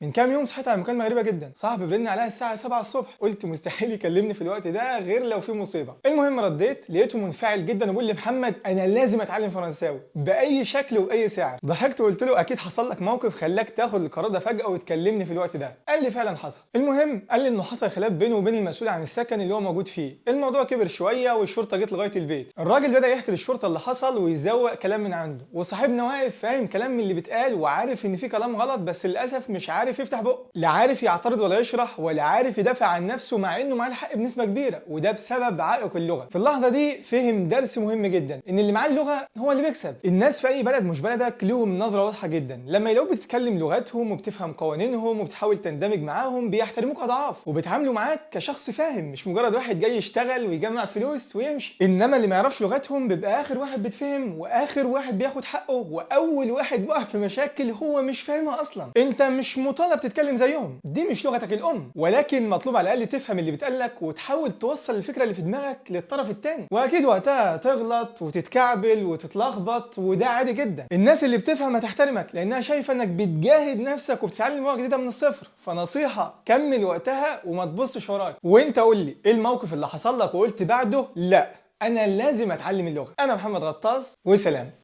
من كام يوم صحيت على مكالمة غريبة جدا، صاحبي بيرن عليا الساعة 7 الصبح. قلت مستحيل يكلمني في الوقت ده غير لو في مصيبة. المهم رديت، لقيته منفعل جدا وبيقول لي محمد انا لازم اتعلم فرنساوي باي شكل وباي سعر. ضحكت وقلت له اكيد حصل لك موقف خلاك تاخد القرار ده فجاة وتكلمني في الوقت ده. قال لي فعلا حصل. المهم قال لي انه حصل خلاف بينه وبين المسؤول عن السكن اللي هو موجود فيه. الموضوع كبر شوية والشرطة جت لغاية البيت. الراجل بدا يحكي للشرطة اللي حصل ويزوق كلام من عنده، وصاحبنا واقف فاهم كلام من اللي بيتقال وعارف ان في كلام غلط، بس للاسف مش عارف يفتح بقه، لا عارف يعترض ولا يشرح ولا عارف يدافع عن نفسه، مع انه معاه الحق بنسبة كبيره، وده بسبب عائق اللغة. في اللحظة دي فهم درس مهم جدا، ان اللي معاه اللغة هو اللي بيكسب. الناس في اي بلد مش بلدك لهم نظره واضحة جدا، لما يلاقوك بتتكلم لغتهم وبتفهم قوانينهم وبتحاول تندمج معاهم بيحترموك اضعاف، وبيتعاملوا معاك كشخص فاهم، مش مجرد واحد جاي يشتغل ويجمع فلوس ويمشي. انما اللي ما يعرفش لغتهم بيبقى اخر واحد بيتفهم واخر واحد بياخد حقه واول واحد بيقع في مشاكل هو مش فاهمها اصلا. انت مش مطالب تتكلم زيهم، دي مش لغتك الام، ولكن مطلوب على الاقل تفهم اللي بيتقالك وتحاول توصل الفكرة اللي في دماغك للطرف الثاني. واكيد وقتها تغلط وتتكعبل وتتلخبط، وده عادي جدا. الناس اللي بتفهم هتحترمك لانها شايفه انك بتجاهد نفسك وبتتعلم لغة جديدة من الصفر. فنصيحه، كمل وقتها وما تبصش وراك. وانت قول لي ايه الموقف اللي حصل لك وقلت بعده لا انا لازم اتعلم اللغة؟ انا محمد غطاس، وسلام.